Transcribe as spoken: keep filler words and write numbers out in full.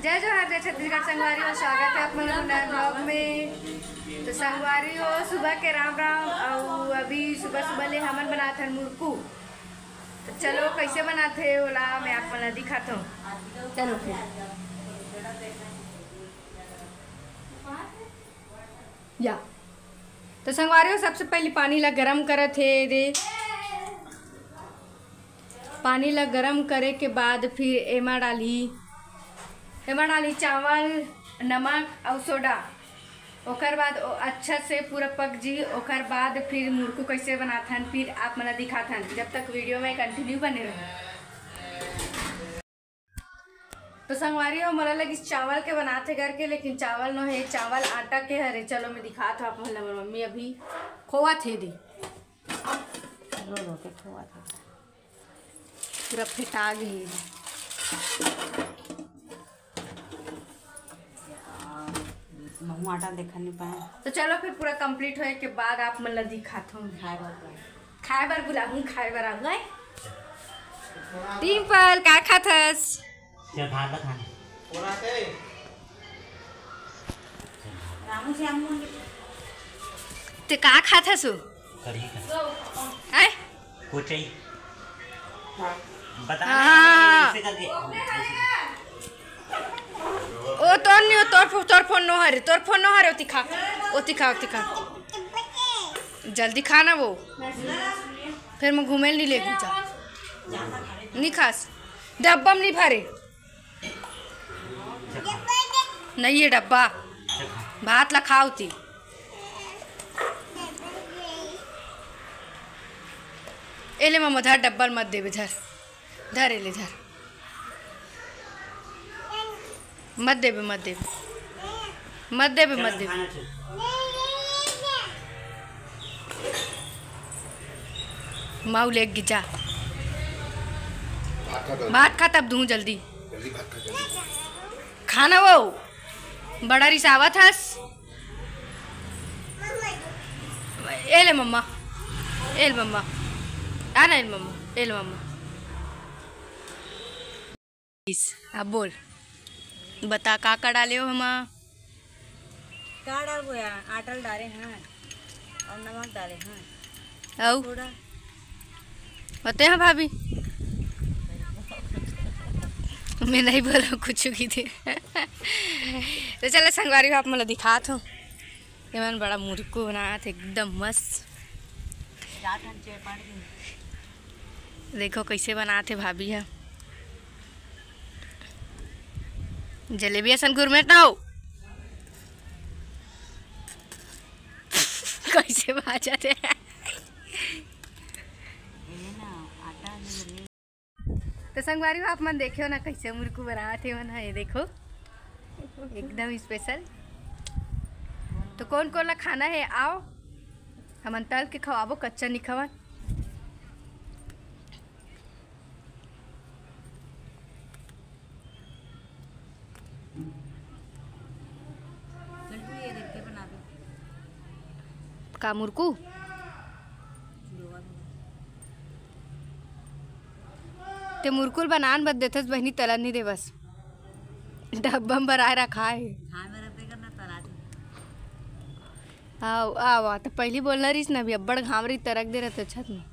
जय जोहार, जय छत्तीसगढ़ संगवारी हो, स्वागत है आप मन के नए vlog में। तो संगवारी हो, सुबह के राम राम। और अभी सुबह सुबह ले हमन बनात हन मुरकू। तो चलो, कैसे बनात हे ओला मैं आप मन ला दिखात हूँ। चलो फिर। या। तो संगवारी हो, सबसे पहले पानी ला गरम करत हे दे। पानी ला गरम करे के बाद फिर एमा डालही, एमा डालही चावल, नमक अउ सोडा। ओकर बाद ओ अच्छा से पूरा पक जी। ओकर बाद फिर मुरकू कैसे बनाथन, फिर आप मन ला दिखाथन। जब तक video में continue बने रहो। तो संगवारी हो, मोला लगिस चावल के बनाथे करके, लेकिन चावल नो हे, चावल आटा के हरे। चलो मैं दिखात हूँ आप मन ला, मोर मम्मी अभी खोवा थे दे। रो रो के खोवा थे। पूरा फेटा गई। महू आटा देखा नहीं पाए। तो चलो फिर पूरा complete होए के बाद आप मन ला दिखात हूँ। खाए बर बुलाहूँ, खाए बर आऊँ। डिम्पल, का खाथस? चल, भात ला खाने। रामू से हम ते का खाथस? कढ़ी का। हैं? कोचई। बता हाँ। ना, ऐसे करके। ओ तोर नहीं, ओ तोर फो-, तोर phone नो हरे, तोर phone नो हरे, ओती खा, ओती खा, ओती खा। जल्दी खा ना वो। फिर मैं घूमे नहीं ले जा। नहीं खास। डब्बा में नहीं भरे। नहीं ये डब्बा। भात ला खाओ ती। ए ले मम्मा, धर डब्बा ल मत देबे, धर। धर, ए ले, धर। मत देबे, मत देबे। मत देबे, मत देबे। माऊ ले गिजा। भात खा, भात खा, तब दूँ जल्दी। जल्दी भात खा, जल्दी। खाना वो बड़ा रिसावत हस। ए ले मम्मा, ए ले मम्मा, आ ना, ए ले मम्मा, ए ले मम्मा। इस, अब बोल, बता का का डाले हो हमा? का डालबो यार, आटा ल डाले हैं और नमक डाले हैं। अउ? थोड़ा। होते हैं भाभी? मैं नहीं बोला कुछ की थी। तो चलो संगवारी हो, आप मन ला दिखात हूँ। एमन बड़ा मुरकू बनात हे, एकदम मस्त। देखो कैसे बनात हे भाभी ह। जलेबी असन गुरमेट ना हो। कैसे बाजत हे? तो संगवारी हो, आप मन देखे हो ना कैसे मुरकू बनात हे मन ह, ये देखो एकदम special। तो कौन कौन ला खाना हे, आओ हमन तल के खवाबो, कच्चा नहीं खवान। का मुरकू? ते मुरकुल बनान बद देथस बहिनी, तलन नहीं देवस। डब्बा में भराए रखा है। आओ, आओ, आ, तो पहली बोलना रहीस ना, अभी अब्बड़ घाम रही, तरक दे रहते छत में।